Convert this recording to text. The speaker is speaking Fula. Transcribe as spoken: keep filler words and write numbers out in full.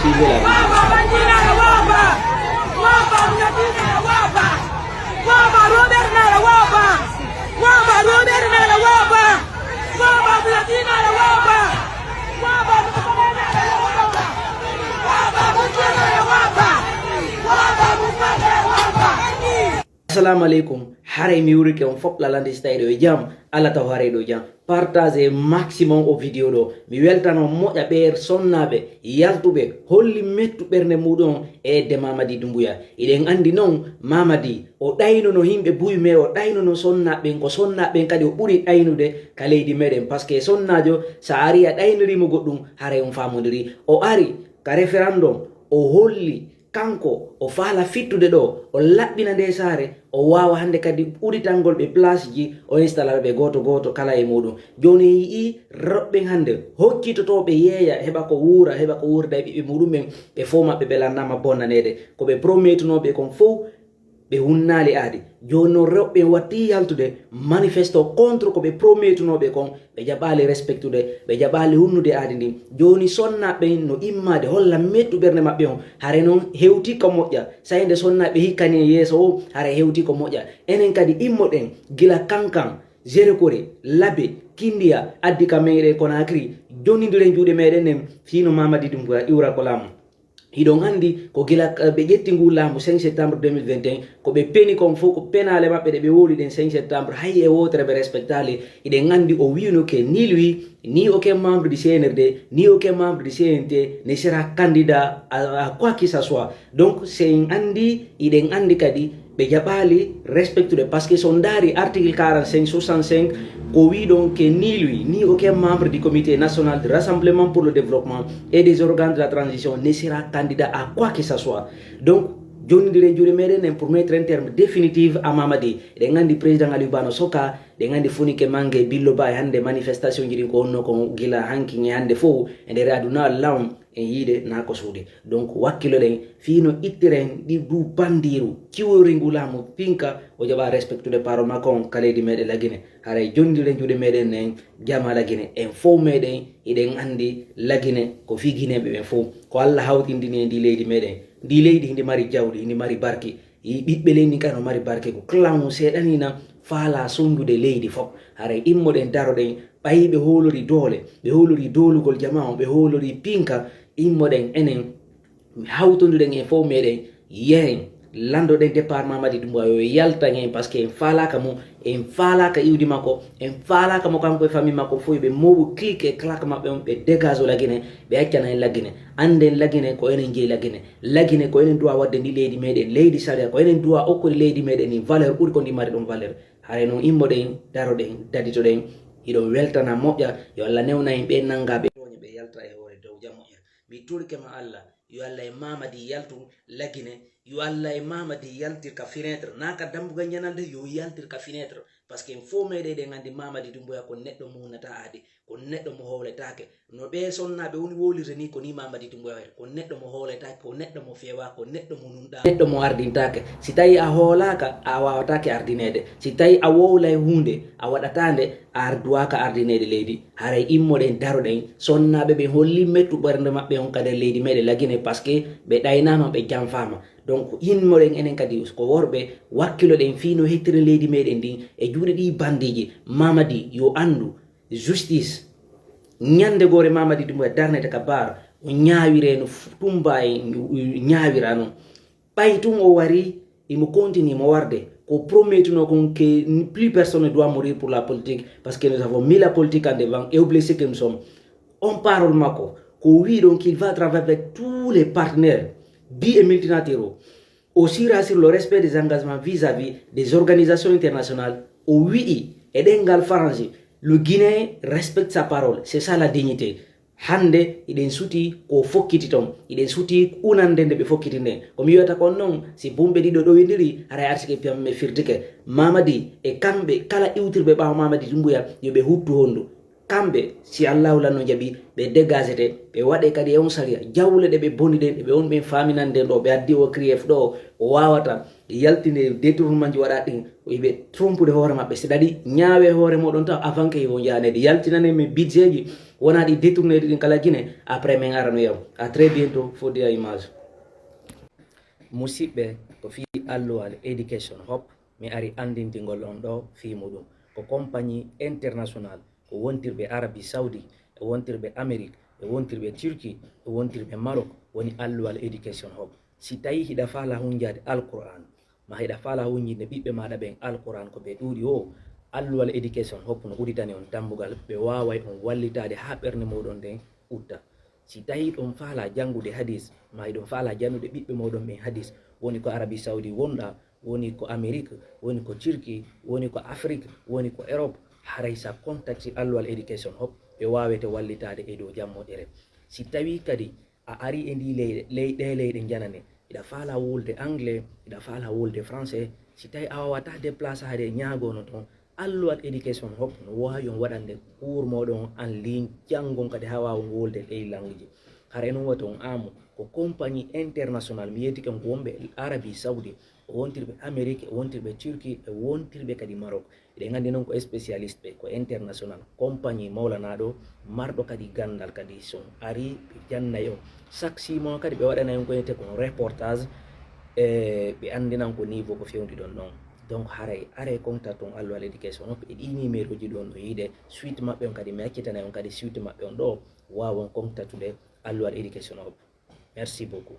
Waaba Banjinara waaba. Waaba Munatinara waaba. Waaba Robert Nara waaba. Waaba Robert Nara waaba. Waaba Munatinara waaba. Waaba Munatinara waaba. Waaba Munatinara waaba. Waaba Munatinara waaba. Assalamu alaikum. Haray mi wurike on fof lalande si tawi ɗo e jam. Allah taw haray ɗo jam. Partage maximum o vidéo ɗo. Mi weltano moƴƴa ɓeer sonnaaɓe yaltuɓe holli mettu ɓernde muɗum e edde Mamadi Dumbuya. Iɗen anndi noon Mamadi o ɗaynono yimɓe buy, mais o ɗaynono sonnaaɓe ɓen, ko sonnaaɓe ɓen kadi o ɓuri ɗaynude ka leydi meɗen. Parce que sonnaajo, so a ari a ɗayniri mo goɗɗum, haray on faamondiri. O ari ka référendum, o holli kanko o faala fittude ɗo, o laɓɓina nde saare, o waawa hannde kadi uditangol ɓe place ji, o installal ɓe gooto gooto kala e muɗum. Jooni en yi'i rewɓe hannde hokkitotooɓe yeeya, heɓa ko wuura, heɓa ko wuurda e ɓiɓɓe muɗum ɓen, ɓe fof maɓɓe ɓe lannaama bonnaneede. Ko ɓe promettunooɓe kon fof, ɓe hunnaali aadi. Jooni noon rewɓe ɓen watti yaltude manifesto contre ko ɓe promettunooɓe kon, ɓe jaɓaali respectude, ɓe jaɓaali hunnude aadi ndin. Jooni sonnaaɓe ɓen no immaade holla mettu ɓernde maɓɓe on, hare noon hewti ko moƴƴa. Say nde sonnaaɓe hikkani e yeeso o, hare hewti ko moƴƴa. Enen kadi immoɗen gila Kankan, Zerekori, Labe, Kindiya, addi ka meɗen Konakiri, jonnindiren juuɗe meɗen nen, fii no Mamadi Dumbuya iwra ko laamu. Hiɗon anndi ko gila, eh, ɓe ƴetti ngu laamu cinq septembre deux mille vingt et un, ko ɓe peni kon fof ko penaale maɓɓe ɗe ɓe wowli ɗen cinq septembre, hay e wootere ɓe respectaali. Hiɗen anndi o wi'uno que ni lui, ni aucun membre du C N R D, ni aucun membre du C N T ne sera candidat à, à quoi que ce soit. Donc, si en anndi, hiɗen anndi kadi ɓe jaɓaali respectude, parce que so on ndaari article quarante-cinq, soixante-cinq, ko wii ɗon que ni lui, ni aucun membre du Comité national de rassemblement pour le développement et des organes de la transition ne sera candidat à quoi que ce soit. Donc, jonndiren juuɗe meɗen en pour mettre un terme définitif à Mamadi. Eɗen anndi président Aliou Ba no soka, eɗen anndi Funike Mange, Billo Ba e hannde manifestation ji ɗin ko wonno kon gila hankin e hannde fof e nder aduna law en yiide na ko suuɗi. Donc, wakkiloɗen fii no ittiren ɗi du bandiiru, ciwori ngu laamu pinka, o jaɓa respectude parole makko on ka leydi meɗen Lagine. Haray jonndiren juuɗe meɗen nen, jama Lagine. En fof meɗen, hiɗen anndi Lagine ko fii Gineeɓe ɓen fof. Ko Allah hawtindini e ndi leydi meɗen. Ndi leydi hindi mari jawdi, hindi mari barki. Yi ɓiɓɓe leydi ndi kadi no mari barki. Ko clan seeɗanina faala sonjude leydi fof. Haray immoɗen daroɗen, ɓayi ɓe hoolori doole, ɓe hoolori doolugol jama on, ɓe hoolori pinka, immoɗen enen, hawtondiren en fof meɗen, yehen, landoɗen départ Mamadi Dumbuya, yo yaltan en, parce que en faalaaka mo, en faalaaka iwdi makko, en faalaaka mo kanko e famille makko fof, ɓe mooɓu clic e claque maɓɓe on, ɓe dégage o Lagine, ɓe accana en Lagine. Annden Lagine ko enen jeyi Lagine. Lagine ko enen duwa waɗde ndi leydi meɗen, leydi sariya, ko enen duwa okkude leydi meɗen ndi valeur ɓuri ko ndi mari ɗon valeur. Haray noon immoɗen, daroɗen, daditoɗen. Hiɗon weltana moƴƴa, yo Allah newna en ɓe nannga ɓe tooñe ɓe yalta e hoore dow jam moƴƴa. Mi torike ma Allah, yo Allah e Mamadi yaltu Lagine, yo Allah e Mamadi yaltir ka fenêtre, na ka dambugal ñanalde, yo yaltir ka fenêtre. Parce que en fof meɗen eɗen anndi Mamadi Dumbuya ko neɗɗo mo hunnata aadi, ko neɗɗo mo howletaake. No ɓee sonnaaɓe woni wowlirde ni, ko ni Mamadi Dumbuya wayata, ko neɗɗo mo howletaake, ko neɗɗo mo feewaa, ko neɗɗo mo nunɗaa, neɗɗo mo ardintaake. Si tawi a hoolaaka, a waawataake ardineede. Si tawi a wowlay huunde, a waɗataa nde, a arduwaaka ardineede leydi. Haray immoɗen, daroɗen, sonnaaɓe ɓe holli mettu ɓernde maɓɓe on ka nder leydi meɗen Lagine, parce que ɓe ɗaynaama, ɓe janfaama. Donc, immoɗen enen kadi ko worɓe, wakkiloɗen fii no hettiren leydi meɗen ndin e juuɗe ɗii bandiiji. Mamadi yo anndu, justice. Ñande goore Mamadi Dumbuya darnete ka bar, o ñaawire no f-, Tumba en ñaawira non. Ɓay tun o wari, imo continue mo warde. Ko promettuno kon que plus personne ne doit mourir pour la politique, parce que nous avons mis la politique en devant et oublié ce que nous sommes. On parole makko, ko wi ɗon qu'il va travailler avec tous les partenaires, bi e multilatéraux. Aussi rassure le respect des engagements vis-à-vis des organisations internationales. O wi'i e ɗemngal Faransi, le Guinéen respecte sa parole. C'est ça la dignité. Hannde, hiɗen suti ko fokkiti ton. Hiɗen suti unande nde ɓe fokkiti nden. Ko mi wi'ata kon non, si bumɓe ɗiɗo ɗowindiri, haray artike piyamme firtike. Mamadi e kamɓe, kala iwtirɓe ɓaawo Mamadi Dumbuya, yo ɓe huttu honndu. Kamɓe, si Allahu lanno jaɓi, ɓe dégagete, ɓe waɗe kadi e on sariya. Jawle ɗe ɓe boni ɗen, ɗe ɓe on ɓen faaminande ɗo, ɓe addi o krief ɗo, o waawata yaltinde détournement ji waɗa ɗin, ɓe trompude hoore maɓɓe. Si ɗaɗi, ñaawe hoore moɗon taw, avant que yo jaanede. Yaltinane mi budget ji, wona ɗi détourné ɗin kala Guinée, après min arano yaw. À très bientôt, for the image. Musiɓɓe, ko fii Alluwal Education Hub, mi ari anndintingol on ɗo fii muɗum. Ko compagnie international, ko wontirɓe Arabie Saoudi, e wontirɓe Amérique, e wontirɓe Turquie, e wontirɓe Maroc, woni Alluwal Education Hub. Si tawi hiɗa faala hunjaade Alquran, ma hiɗa faala hunjinde ɓiɓɓe maaɗa ɓen Alquran ko ɓe ɗuuɗi o, Alluwal Education Hub no udditani on dambugal, ɓe waaway on wallitaade haa ɓernde mooɗon nden utta. Si tawi ɗon faala janngude hadis, ma hiɗon faala jannude ɓiɓɓe mooɗon ɓen hadis, woni ko Arabie Saoudi wonɗa, woni ko Amérique, woni ko Turquie, woni ko Afrique, woni ko Europe, haray sa contacti Alluwal Education Hub, ɓe waawete wallitaade e dow jammoƴere. Si tawi kadi a ari e ndi leyɗe, ley, ɗe leyɗe njanane, hiɗa faala wolde anglais, hiɗa faala wolde français, si tawi a waawata déplaçaade ñaagono toon, Alluwal Education Hub no waawi on waɗande cours mooɗon en ligne, janngon kadi haa waawon wolde ɗey langueji. Hara e noon wata on aamu ko compagnie international, mi yeetike on ko wonɓe Arabie Saoudi, e wontirɓe Amérique, e wontirɓe Turquie, e wontirɓe kadi Maroc. Eɗen anndi noon ko spécialiste ɓe, ko international, compagnie mawlanaaɗo, marɗo kadi ganndal kadi, so on ari ɓe jannay on. Chaque six mois kadi ɓe waɗanay on ko wiyetee ko reportage, e ɓe anndinan ko niveau ko fewndi ɗon ɗon. Donc haray, are contact on Alluwal Education Hub e ɗi numéro ji ɗon no yiide, suite maɓɓe on kadi, mi accitanay on kadi suite maɓɓe on ɗo, waawon contactude Alluwal Education Hub. Merci beaucoup.